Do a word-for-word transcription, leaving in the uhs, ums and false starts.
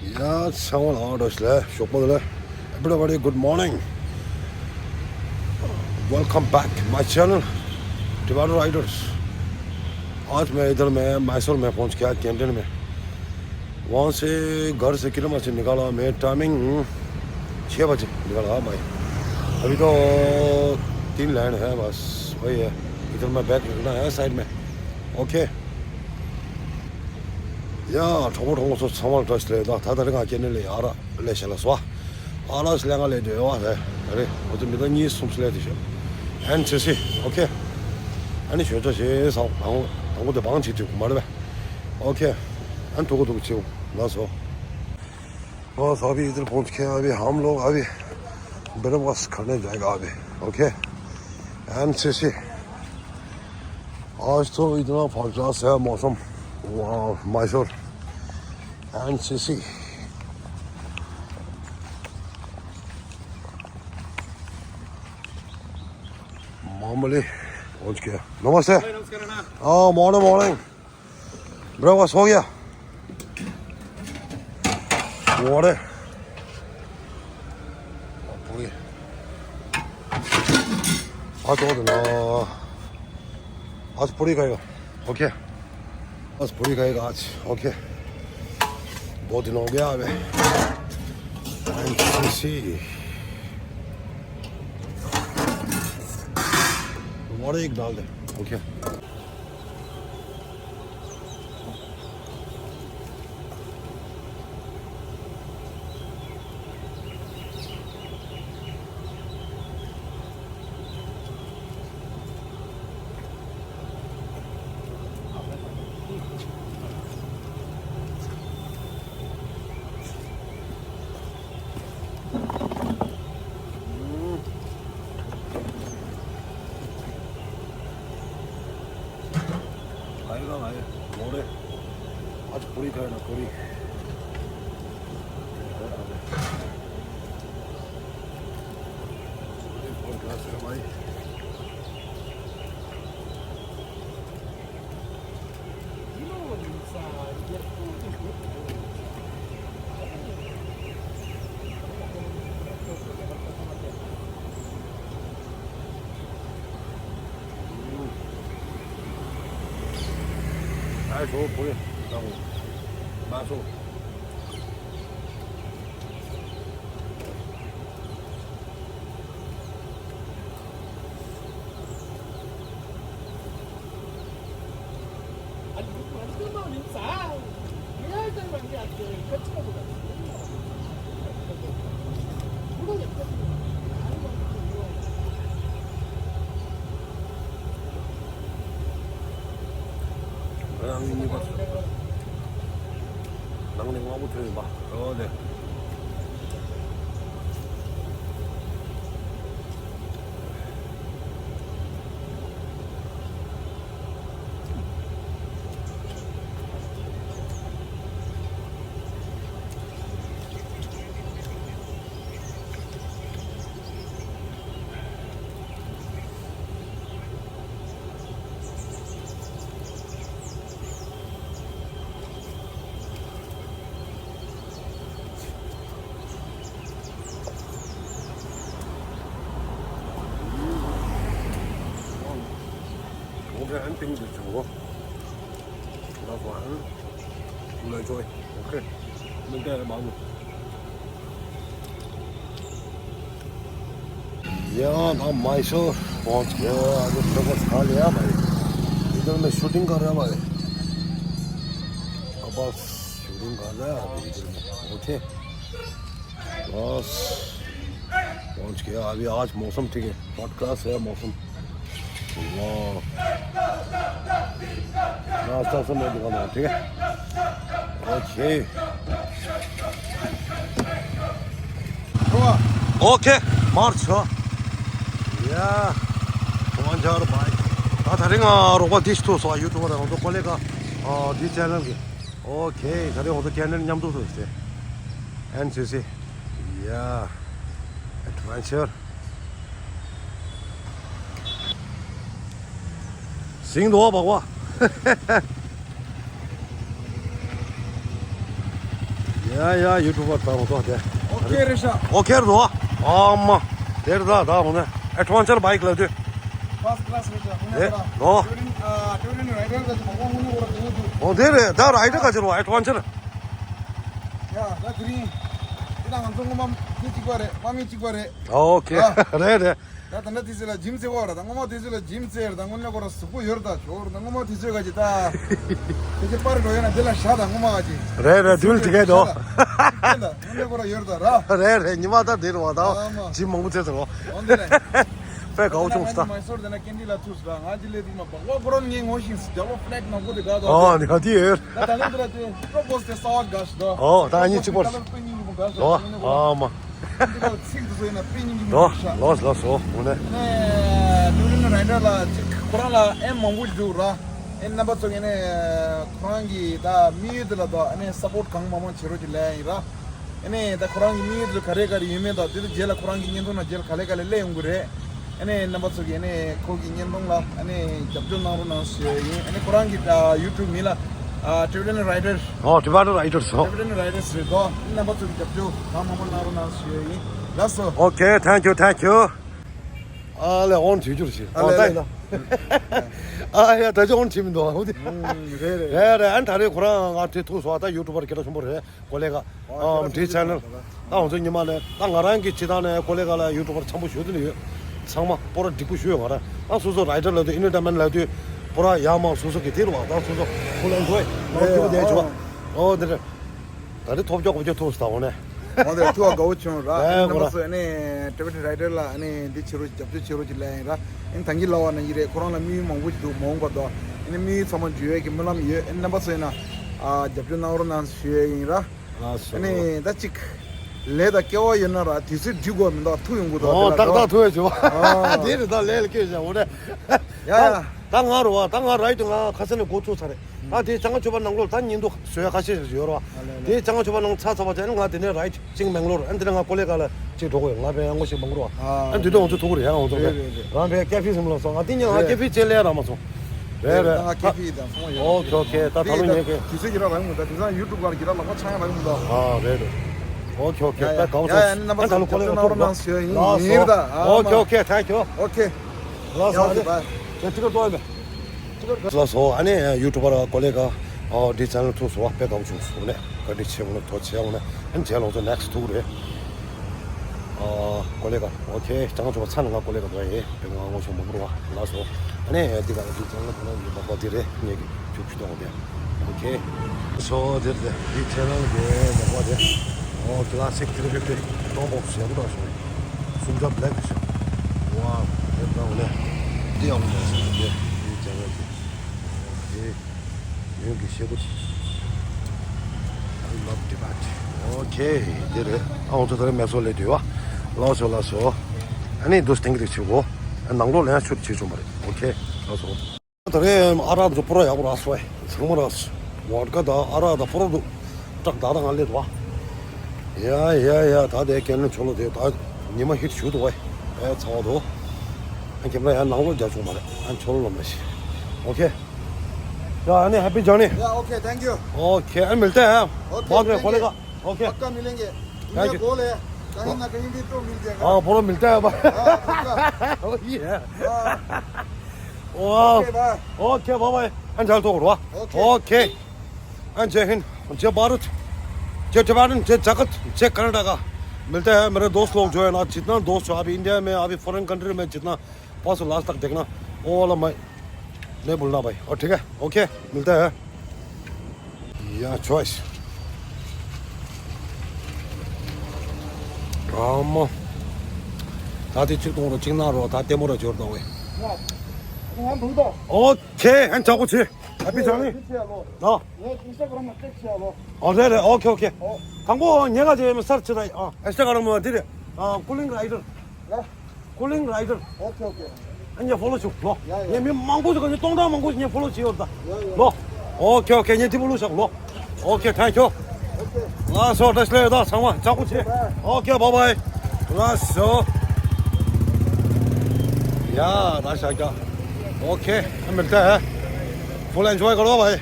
या, छावल और डसले, शोपदले। Everybody, good morning. Welcome back my channel, Tibetan Riders. आज मैं इधर में मैसूर में पहुंच गया, कैंटीन में। वहाँ से, घर से कितने बजे निकला मैं? टाइमिंग छः बजे निकला भाई। अभी तो तीन लाइन है बस, वही है। इधर में बैग रखना है साइड में। OK. ཡ། གྲོགས་པོ་གྲོགས་མོ་ཚོ་ཚང་མར་བཀྲ་ཤིས་བདེ་ལེགས། ད་ད་རེས་ང་སྐྱེ་གནས་ལས་ཨ་རག་ལས་བྱས་ལ་སོ། ཨ་རག་ལས་ང་ལས་འདོད་བ་རེད། ད་རེས་འོ་ཚོ་མི་ད་གཉིས་གསུམ་ལས་དེ་ཤོད། ཨན་ཚེ་སི། ཨོ་ཁེ། ཨ་ནི་ཞོད་ཆ་བྱེད་ས་དང་དང་པོ་དེ་བང་བྱེད་དུས་མ་རེད་པས། ཨོ་ཁེ། ཨ་ནི་ཐུག་གོ་ཐུག་བྱེད་ལ་སོ། बस अभी इधर पहुंच के अभी हम लोग अभी ब्रेकफास्ट करने जाएगा अभी। OK. एनसीसी। आज तो इतना फर्स्ट क्लास है मौसम। वाह, मैसूर। एनसीसी। मामूली पहुंच गया। नमस्ते। नमस्कार ना। हाँ, मॉर्निंग मॉर्निंग। ब्रेकफास्ट हो गया? वो रे। पूरी। आज तो ना। आज पूरी खाएगा। OK। आज पूरी खाएगा आज। OK। बहुत दिन हो गया अबे। एनसीसी। वो रे, एक डाल दे। OK। खाएगा भाई, मोड़े। आज पूरी खाए ना, पूरी। पूरी बहुत खास है भाई। རང་གི་གཉིས་པ། ནང་ནས་དངོས་པོ་ཐོན་ཡོད་པ། ཨོ་ལེ། Okay, I'm thinking the jungle. That's why I'm gonna enjoy. Okay. Look at the mountain. यहाँ हम मैसूर पहुंच गए। अभी ब्रेकफास्ट खा लिया भाई। इधर में शूटिंग कर रहा है भाई। कपल्स शूटिंग कर रहा है अभी इधर में। OK। बस पहुंच गया। अभी आज मौसम ठीक है, फर्स्ट क्लास है मौसम। वाह। नाश्ता सब मैं दुकान में, ठीक है। OK। OK, मार्च हो। या, पहुंच जा रहा भाई। ད་ད་རིང་ང་རོགས་པ་འདི་ཞིག་ཐུག་སོང་། ཡུ་ཊུབ་པར་ང་ཚོ་ཀོ་ལེ་ག་འདི་ཆེ་ནལ་གི། OK, ད་རིང་ང་ཚོ་ཁེ་ནན་མཉམ་དུ་ཐུག་སྟེ། ཨན་སུ་སི། ཡ། ཨེ་ཌི་ཝེན་ཅར། ཟིང་འདུག་བ་བག་བ། ཡ། ཡ་ཡ་ཡུ་ཊུབ་པར་ད་འོ་ཏོ་དེ། ཨོ་ཁེ་རེད་ཤག་ཨོ་ཁེ་རེད་དོ། ཨ་མ། དེར་ད་ད་འོ་ནས་ཨེ་ཌི་ཝེན་ཅར་བྷའིཀ་ལ་དུས། ཕར་སི་ཀི་ལ་སི་རེད་ཤག་འོ་ནས་ཨེ་ད་ནོ། ཊུ་རི་ཨིན་ཨ་ཊུ་རི་ཨིན་རའི་ཌར་ག་ཅིག་མ་གོ་ངོ་ནས་འོ་ར་དེ་འོ་དུ། འོ་དེ་རེད། ད་རའི་ཌར་ག་ཅིག་རོ་ཨེ་ཌི་ཝེན་ཅར། ཡ་ད་དེ་རིང་། དེ་ད་ང་ཚོ་ངོ་མ་མི་གཅིག་པ་རེད། དམག་མི་གཅིག་པ་རེད། ཨོ་ཁེ་ཨ། རེད་རེད། ད་ད་ལྟ་དུས་ཚོད་ལ་ཇིམ་རྩེ་བ་ར་ད་སྔོན་མ་དུས་ཚོད་ལ་ཇིམ་རྩེ་ར་ད་དངོས་གནས་ཁོ་ར་གཟུགས་པོ་ཡོད་ར་ད་ཞོར་ད་སྔོན་མ་དུས་ཚོད་ག་ཅི་ད། དེ་ཚེ་པར་འགྲོ་ཡོད་ན་དེ་ལ་བཞག་ད་སྔོན་མ་ག་ཅི། རེད་རེད་དུས་ལ་དེ་གས་དོ། ད་སྔོན་མ་ཁོ་ར་ཡོད་ར་ད་ར། རེད་རེད་ཉི་མ་ད་དེ་རུ་བ་ད། ཨ་མ། ཇིམ་མང་པོ་རྩེ་ཟེར་རོ། འོན་ཏེ་ལེ། དཔེ་དགའ་བོ་བྱུང་སོང་ད། མའི་སོར་དེ་ན་ཀེན་ཌི་ལ་ཐུག་སོང་ད་ང་ཅི་ལས་དུས་མ་པ་ལོ་ཁོ་རང་ངའི་ངོ་ཤེས་སུ་རྒྱ་ལོ་ཕ་ལེག་མང་པོ་དེ་དགའ་ད། ཨོ་ནི་ཧ་དེ་ཡོད། ད་ད་ལན་དེ་ལ་དེ་པྲོ་པོ་སི་དེ་གསར་པ་དགའ་སོང་ད། ཨོ་ད་ཨ་ཉི་གཅིག་པོ་རེད། ཨོ་ཨ་མ། འདི་ག་ཚིག་འདི་ཚོ་ཡིན་ན་དཔེ་སྙིང་རྗེ་མོ་རེད་ཤག་ལོས་ལོས་སོ་འོ་ནས། ཨ་ནི་ཊུ་རི་ཨིན་རའི་ཌར་ལ་ཅིག་ཁོ་རང་ལ་ཨེམ་མང་པོ་འདུག་ར། ཨེ་རྣམ་པ་ཚོ་གིས་ཨ་ནི་ཁོ་རང་གི་ད་དམིགས་ཡུལ་འདི་ལ་ད་ཨ་ནི་སབ་པོར་གང་མང་མང་བྱེད་རོགས་ཀྱི་ལན་ཡིན་ར། ཨ་ནི་ད་ཁོ་རང་གི་དམིགས་ཡུལ་འདི་ཚོ་ག་རེ་ག་རེ་ཡོད་མེད་དང་དེ་ཚོ་རྗེས་ལ་ཁོ་རང་གི་བརྙན་ཐུང་ནང་རྗེས་ལ་ག་ལེ་ག་ལེ་སླེབས་ཡོང་གི་རེད། ཨ་ནི་རྣམ་པ་ཚོ་གིས་ཨ་ནི་ཁོ་གི་བརྙན་ཐུང་ལ་ཨ་ནི་རྒྱབ་སྐྱོར་གནང་རོགས་གནང་ཞུ་ཡ་ཡིན། ཨ་ནི་ཁོ་རང་གི་ཡུ་ཊུབ་མིང་ལ་ཊི་བི་ཊི་ཨེན་རའི་ཌར། ཨོ་ཊི་བི་ཊི་ཨེན་རའི་ཌར་སོ། ཊི་བི་ཊི་ཨེན་རའི་ཌར་རེད་དོ། རྣམ་པ་ཚོ་གི་རྒྱབ་སྐྱོར་གང་མང་མང་གནང་རོགས་གནང་ཞུ་ཡ་ཡིན། ལགས་སོ། ཨོ་ཁེ། Thank you, thank you. ཨ་ལས་ཨོན་བྱེད་རྒྱུ་རེད་ཤག་ཨ་ལས་ཨོ་ད་ཡིན་ལ། ཨ་ཡ་ད་ཅི་ཨོན་བྱེད་མི་འདུག་ཨ། ཧུ་དེ། ཨུམ་རེད་རེད། རེད་རེད། ཨ་ནི་ད་རེས་ཁོ་རང་ང་དེ་ཐུག་སོང་། ད་ཡུ་ཊུབ་པར་སྐད་གྲགས་ཆེན་པོ་རེད། ཀོ་ལེ་ག་ཨ་འདྲའི་ཆེ་ནལ། ད་ང་ཚོ་ཉི་མ་ནས་ད་ང་རང་གི་སྤྱི་བཏང་ནས་ཀོ་ལེ་ག་ལ་ཡུ་ཊུབ་པར་འཆམ་པོ་ཞུ་དུ་ནི་ཡོད། ཚང་མ་སྤོ་ར་འགྲིག་པོ་ཞུ་ཡོད་ང་རང་། ད་སོ་སོ་རའི་ཌར་ལབ་དུས་ཨེན་ཊར་ཊེན་མེན་ཊི་ལབ་དུས་སྤོ་ར་ཡག་མ་སོ་སོ་གི་དེ་རུ་བ་ད་སོ་སོ་ཕུལ་ཨེན་ཇོའི་ལོ་སྐྱིད་པོ་དེ་བྱུང་བ། ཨོ་དེ་རེད། ད་རེས་ཐོབ་སྐྱོ་གོ་སྐྱོ་ཐུག་སོང་ད་འོ་ནས། འོ་དེ་ཐུག་པ་དགའ་བོ་བྱུང་ར། ཨེ་རྣམ་པ་ཚོ་ཨ་ནི་ཊི་བི་ཊི་ཨེན་རའི་ཌར་ལ་ཨ་ནི་འདི་བྱེད་རོགས་རྒྱབ་སྐྱོར་བྱེད་རོགས་ཀྱི་ལན་ཡིན་ར། ཨ་ནི་ད་གིན་ལབ་པ་ནང་བཞིན་རེད། ཁོ་རང་ལ་དམིགས་ཡུལ་མང་པོ་ཞིག་འདུག་མ་འོངས་པ་དོ། ཨ་ནི་དམིགས་ཡུལ་ཚང་མ་འགྲུབ་ཡས་ཀྱི་སྨོན་ལམ་ཡོད། ཨ་ནི་རྣམ་པ་ཚོ་ཡིན་ན་ཨ་རྒྱབ་སྐྱོར་གནང་རོགས་གནང་ཞུ་ཡས་ཡིན་ར། ལགས་སོ། ཨ་ནི་ད་ཅིག་ལས་དང་སྐལ་བ་ཡོད་ན་ར་དུས་ཚོད་སྒྲིག་དགོས་མི་འདུག་ཐུག་ཡོང་དགོས་འདུག་ཨོ་དེ་ལ་ཏག་ཏག་ཐུག་ཡོད་ཅེས་པ། ཨ་དེ་རེད། ད་ལས་ལ་སྐྱོད་བྱ་འོ་རེད། ཡ་ཡ། ད་ད་ང་རུ་བ་ད་ང་རའི་ཌར་ང་ཁ་སང་ནས་འགོ་བཙུགས་ཚར་རེད། ད་དེ་བྱང་ཆུབ་པ་ནང་ལོགས་ད་ཉིན་དུ་བཟོ་ཡ་ཁ་ཤས་ཤིག་ཡོད་རེད་བ། ཨ་ལས་ལས། དེ་བྱང་ཆུབ་པ་ནང་ཚར་ཚར་བ་དེ་ནི་ང་དེ་ནས་རའི་ཌར་ཅིག་མེང་ལོར། ཨ་འདི་ནས་ང་ཀོ་ལེ་ག་ལ་ཅིག་འགྲོ་དགོས་ཡོད། ང་བས་ཡང་ངོ་ཞིག་མང་རུ་བ། ཨ་ཨ་འདི་དུ་ང་ཚོ་ཐུག་རེད། ཡང་ང་ཚོ་རེད་རེད་རེད། རང་བས་ཀེ་ཕི་སིམ་ལ་སོང་། ང་དེ་ཉིན་ང་རེད། ཀེ་ཕི་ཅེ་ལས་ར་མ་སོང་། རེད་རེད། ད་ང་ཀེ་ཕི་དང་ཚང་མ་ཡོད། ཨོ་ཁེ་ཨོ་ཁེ། ད་ད་ལོ་ཉེ་གེ་དུས་ཚོད་ཀྱི་ར་ལག་མི་འདུག་དེང་སང་ཡུ་ཊུབ་ག་ར་གི་ར་ལག་པ་ཆག་ཡ་ལག་མི་འདུག་ཨ་རེད་རེད། ཨོ་ཁེ་ཨོ་ཁེ། ད་དགའ་བོ་ཡ་ཡ་ཡ། ཨ་ནི་རྣམ་པ་ཚོ་རྒྱབ་སྐྱོར་གནང་རོགས་གནང་ཞུ་ཡ་ཡིན། ཡིན་ད། ཨོ་ཁེ་ཨོ་ཁེ། ཐེང་ཀྱུ། ཨོ་ཁེ། ལགས་སོ། ཡ་ཨོ་ཁེ། བཱའི། ཅེ་ཊི་ཀེཊ་ཏོ་ཨེ་མེ། ལགས་སོ། ཨ་ནི་ཡུ་ཊུབ་པར་ཀོ་ལེ་ག་ཨོ་འདི་ཆེ་ནལ་ཐུག་སོང་བ། དཔེ་དགའ་བོ་བྱུང་སོང་ནས་བཀའ་དྲིན་ཆེ་འོ་ན་ཐུགས་རྗེ་ཆེ་འོ་ན། ཨ་ནི་རྗེས་ལ་ང་ཚོ་ནེག་སི་ཊི་ཐུག་རེད། ཨ་ཀོ་ལེ་ག་ཨོ་ཁེ། བྱང་ཆུབ་པ་ཚ་ནས་ང་ཀོ་ལེ་ག་འགྲོ་ཡ་ཡིན། དཔེ་ང་ངོ་ཤེས་མང་པོ་རེད་བ། ལགས་སོ། ཨ་ནི་འདི་ག་འདི་ཆེ་ནལ་ཁོ་ན་ཡོད་པ་པ་འདི་རེད། ངེད་ཀྱི་ཁྱུག་ཁྱུག་གཏོང་བ་དེ། ཨོ་ཁེ། སོ་དེར་དེ་འདི་ཆེ་ནལ་གི་ལོག་པ་དེ། ཨོ་ཀི་ལ་སིག་ཐི་རི་ཕི་ཕི་ཊི་ཏོག་བོག་སི་ཞེ་པོ་འདྲ་སོང་། སུམ་ཅུ་སོ་དྲུག་གི་ཤག་ཝའོ། དེ་འདྲ་བ་ལས། འདི་ཡག་པོ་འདྲ་སོང་། དེ་འདི་ཆེ་ནལ་གི། ཨོ་ཁེ། ཡོན་གྱི་ཤེལ་སྒོ། I love Tibet. ཨོ་ཁེ། འདི་རེད། ཨ་ང་ཚོ་ད་རེས་མེ་སོར་སླེབས་དུས་བ། ལགས་སོ་ལགས་སོ། ཨ་ནི་འདུག་སེ་ཐེངས་གཅིག་བྱེད་དགོས། ཨ་ནང་ལོགས་ལ་ཡང་ཆུ་ཆེ་བྱུང་བ་རེད། ཨོ་ཁེ། ལགས་སོ། ད་རེས་ཨ་རག་ཚོ་སྤོ་ར་ཡག་པོ་རག་སོང་། ཚང་མ་རག་སོང་། བོ་ཌ་ཀ་དང་ཨ་རག་དང་སྤོ་ར་འདུག་ཏྲག་ཏག་ཏག་ང་སླེབས་འདུག་བ། ཡ་ཡ་ཡ། ད་དེ་ཀེ་ནོན་ཆོ་ལོ་དེ་ད་ཉི་མ་ཧིཊ་ཞུ་འདུག་བ། ཨེ་ཚ་བ་འདུག་ཨ་ཁྱེད་རང་ཡང་ནང་ལོགས་རྒྱག་བྱུང་མ་རེད། ཨ་ཆོ་ལོ་ལ་མ་ཤི། ཨོ་ཁེ། ཡ་ཨ་ནི་happy journey. Yeah, okay, thank you. ཨོ་ཁེ། ཨ་མིལ་ཏེ་ཧེ། Okay, बाद में मिलेंगे। खोलेगा। ཨོ་ཁེ། पक्का मिलेंगे। Thank you. बोले कहीं ना कहीं भी तो मिल जाएगा। हाँ, पूरा मिलता है भाई। हाँ, पक्का। वही है। हाँ। वाह। Okay, bye. Okay, bye bye. ཨ་ནི་ཆ་ལ་ཐུག་རོགས། ཨོ་ཁེ། ཨ་ནི་ཇེ་ཧིན། ཇེ་བྷ་རུད། ཇེ་ཊི་བེ་ཊན། ཇེ་ཇ་གཏི། ཇེ་ཀར་ནཱ་ཊ་ཀ། मिलते हैं मेरे दोस्त लोग जो है ना, जितना दोस्त हो, आप इंडिया में, आप फॉरेन कंट्री में, जितना पास लास्ट तक देखना, वो वाला मैं नहीं भूलना भाई। और ठीक है, ओके, मिलते हैं। या चॉइस। ཨ་མ། ད་དེ་གཅིག་གཏོང་རོགས། གཅིག་གནང་རོགས། ད་ལྟད་མོ་ར་འབྱོར་དང་ཝེ། ང་འདུག་ད། ཨོ་ཁེ། ཨན་ཆག་གོ་ཆེ། ཧེ་པི་ཇར་ནི། ཨོ། ངས་ཨིན་སི་ཊ་གྷ་རམ་ལ་ཅེག་བྱས་ལོ། ཨོ་རེད་རེད། ཨོ་ཁེ་ཨོ་ཁེ། ཨོ། དང་པོ་ངས་ག་ཅེ་མི་སར་ཆི་ད། ཨ་ཨིན་སི་ཊ་གྷ་རམ་འདི་རེད། ཨ་ཀུ་ལིང་རའི་ཌར། ཡ། ཀུ་ལིང་རའི་ཌར། ཨོ་ཁེ་ཨོ་ཁེ། ཨ་ངས་ཕོ་ལོ་བྱུང་ལོ། ཡ་ཡ། ངས་མི་མང་པོ་ཞིག་ག་ངས་སྟོང་ཕྲག་མང་པོ་ཞིག་ངས་ཕོ་ལོ་བྱས་ཡོད་ད། ཡ་ཡ། ལོ། ཨོ་ཁེ་ཨོ་ཁེ། ངས་དེ་ཕོ་ལོ་བཞག་ལོ། ཨོ་ཁེ། ཐེང་ཁྱུ། ཨོ་ཁེ། ལགས་སོ། བཀྲ་ཤིས་བདེ་ལེགས། ད་ཚང་མ་ཅག་པོ་བྱེད། ཨོ་ཁེ། བཱའི་བཱའི། ལགས་སོ། ཡ་ད་ཤ་རྒྱག་ཨོ་ཁེ། ཨ་མི་ལྟ་ཧེ། ཕུལ་ཨེན་ཇོའི་ཀར་བཱའི་བཱའི།